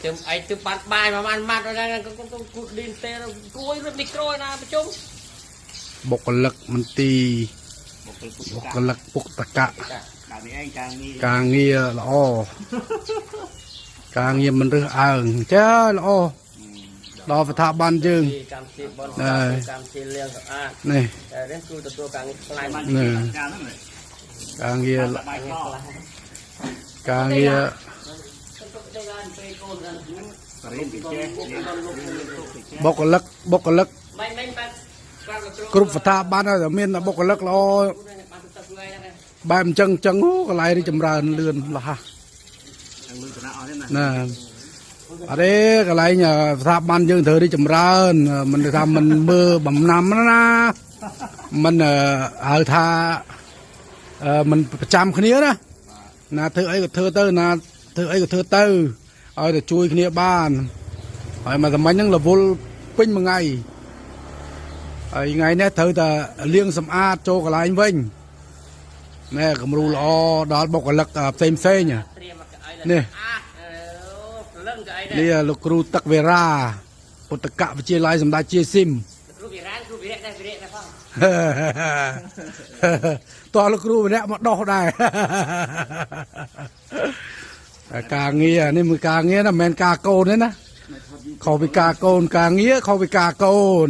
ទៅឯងទៅបានបាយមួយបានម៉ាត់ហ្នឹងក៏គូឌីនទេគួយរត់មីក្រូណាប្រជុំ បុគ្គលិកមន្ទីរបុគ្គលិកពុកតកៈ ការនេះឯងការងារ ការងារល្អការងារមិនរើសអើងចាល្អដល់ស្ថាប័នយើង កម្មវិធីបនកម្មវិធីលាងសម្អាត នេះ តែនេះគឺទទួលការងារខ្លាញ់ នេះ ការហ្នឹង ការងារ បាយក ការងារ បរិញ្ញាចេះ បុគ្គលិកបុគ្គលិក មិនមិនបាន គ្រប់ស្ថាប័នហើយតែមានតែបុគ្គលិកល្អ បានទៅខ្លួនហ្នឹង បែបអញ្ចឹងអញ្ចឹងអូកន្លែងរីចម្រើនលឿនលះ ទាំងលុយចំណាក់អស់ទេណា ណាអរេកន្លែងស្ថាប័នយើងត្រូវរីកចម្រើនមិនថាមិនមើលបំណាំណាមិនហៅថាមិនប្រចាំគ្នាណាណាធ្វើអីក៏ធ្វើទៅណាធ្វើអីក៏ធ្វើទៅឲ្យតែជួយគ្នាបានហើយមកសម័យហ្នឹងរវល់ពេញមួយថ្ងៃហើយថ្ងៃនេះត្រូវតែលាងសម្អាតចូលកន្លែងវិញណែគំរូល្អដល់បុគ្គលិកផ្សេងផ្សេងៗ ត្រៀមកៅអី នេះ អាព្រលឹងកៅអី នេះលោកគ្រូទឹកវេរាពុទ្ធកវិទ្យាល័យសម្ដេចជាស៊ីម គ្រូវិរានគ្រូវិរៈដែរវិរៈដែរផង តោះលោកគ្រូម្នាក់មកដោះដែរ តែការងារនេះមួយការងារណាមិនមែនការកូនទេណាខុសពីការកូនការងារខុសពីការកូន